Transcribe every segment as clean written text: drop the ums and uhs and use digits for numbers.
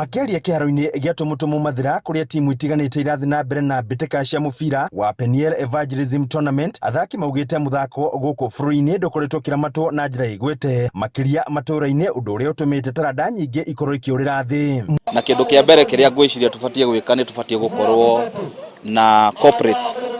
Makĩaria kĩharo-inĩ gĩa Tũmũtũmũ Mathĩra kũrĩa timu itiganĩte irathiĩ na mbere na mbĩtĩka cia mũbira wa Peniel Evangelism Tournament, athaki maugĩte mũthako gũkũ bũrũri-inĩ ndũkoretwo ũkĩramatwo na njĩra ĩgwete makĩria matũũra-inĩ, ũndũ ũrĩa ũtũmĩte taranda nyingĩ ikorwo ikĩũrĩra thĩ. Na kĩndũ kĩa mbere kĩrĩa ngwĩciria tũbatiĩ gwĩka nĩ tũbatiĩ gũkorwo na corporates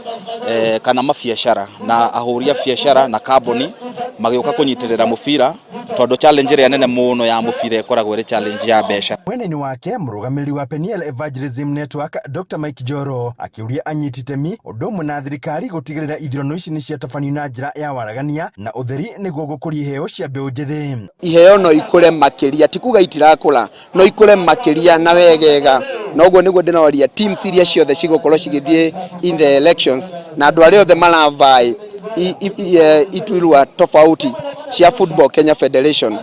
kana mabiacara na ahũri a biacara na kambuni magĩũka kũnyitĩrĩra mũbira tondũ challenge ĩrĩa nene mũno ya mũbira ĩkoragwo ĩrĩ challenge ya mbeca. Mwena-inĩ wake, mũrũgamĩrĩri wa Peniel Evangelism Network Dr Mike Njoro akĩũria anyiti itemi ũndũ ũmwe na thirikari gũtigĩrĩra ithurano ici nĩ ciatabanio na njĩra ya waragania na ũtheri nĩguo gũkũria iheo cia mbeũ njĩthĩ. Iheo no ikũre makĩria, ti kuga itirakũra, no ikũre makĩria na wegega. Na ũguo nĩguo ndĩroria teams iria ciothe cigũkorwo cigĩthiĩ in the elections na andũ arĩa othe maravai iturwa tofauti cia Football Kenya Federation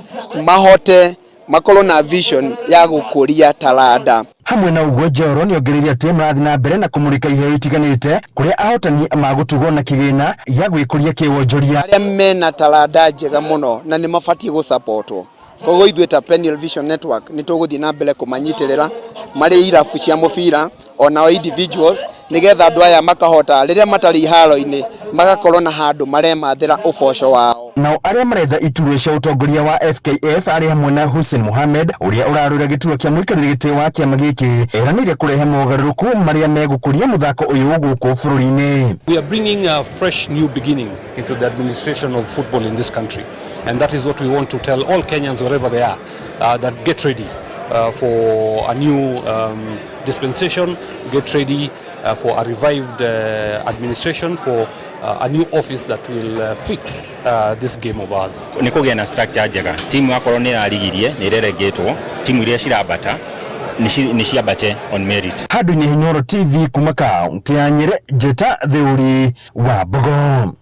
mahote makorwo na vision ya gũkũria taranda. Hamwe na ũguo, Njoro nĩongereire atĩ marathiĩ na mbere na kũmũrĩka iheo itiganĩte kũrĩa ahotani magũtugwo na kĩgĩna gĩa gwĩkũria kĩwonjoria. Arĩa mena taranda njega mũno na nĩ mabatiĩ gũsapotwo. Koguo ithuĩ ta Peniel Vision Network nĩ tũgũthiĩ na mbere kũmanyitĩrĩra marĩ irabu cia mũbira onao individuals nĩgetha andũ aya makahota rĩrĩa matarĩ iharo-inĩ magakorwo na handũ maremathĩra ũboco wao. Nao arĩa maretha iturwa cia ũtongoria wa FKF arĩ hamwe na Hussein Mohamed ũrĩa ũrarũĩra gĩturwa kĩa mũikarĩri gĩtĩ wa kĩama gĩkĩ eranĩire kũrehe mogarũrũku marĩa megũkũria mũthako ũyũ gũkũ bũrũri-inĩ. We are bringing a fresh new beginning into the administration of football in this country and that is what we want to tell all Kenyans wherever they are that get ready for a new dispensation, get ready for a revived administration, for a new office that will fix this game of ours. Nĩ kũgĩa na structure njega, timu akorwo nĩ ĩrarigirie nĩ ĩreregetwo, timu iria cirambata nĩ ciambate on merit. Handũ-inĩ Inooro TV kuma kaunti ya Nyĩrĩ, Njĩta Thĩũri wa Mbogo.